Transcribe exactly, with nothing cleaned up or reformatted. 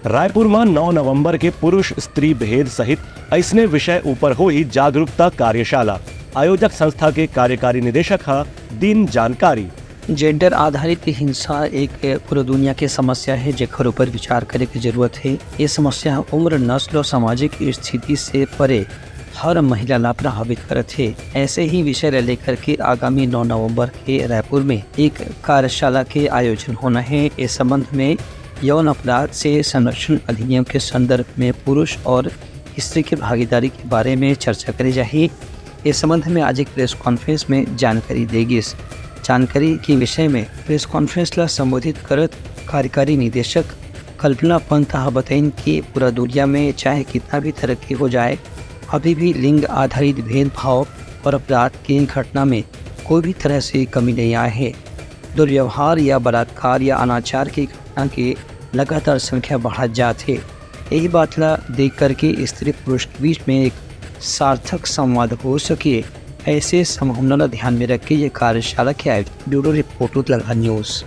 रायपुर म नौ नवंबर के पुरुष स्त्री भेद सहित अइसने विषय ऊपर होही जागरूकता कार्यशाला। आयोजक संस्था के कार्यकारी निदेशक ह दीन जानकारी। जेंडर आधारित हिंसा एक पूरा दुनिया के समस्या हे, जेकर ऊपर विचार करे के जरूरत हे। ये समस्या ह उम्र, नस्ल और सामाजिक स्थिति से परे हर महिला ला प्रभावित करत हे। ऐसे ही विषय ला लेकर के आगामी नौ नवंबर के रायपुर में एक कार्यशाला के आयोजन होना हे। इस संबंध में यौन अपराध से संरक्षण अधिनियम के संदर्भ में पुरुष और स्त्री के भागीदारी के बारे में चर्चा करे जाही। इस संबंध में आज एक प्रेस कॉन्फ्रेंस में जानकारी दे गिस। जानकारी के विषय में प्रेस कॉन्फ्रेंस ला संबोधित करत कार्यकारी निदेशक कल्पना पंत ह बताइन कि पूरा दुनिया में चाहे कितना भी तरक्की हो जाए, अभी भी लिंग आधारित भेदभाव और अपराध के घटना में कोई भी तरह से कमी नहीं आए हे। दुर्व्यवहार या बलात्कार या अनाचार की घटना के लगातार संख्या बढ़त जात हे। यही बात ला देख करके स्त्री पुरुष के बीच में एक सार्थक संवाद हो सके, ऐसे संभावना ला ध्यान में रख के ये कार्यशाला के आयोजन। Bureau report, Utlangha news.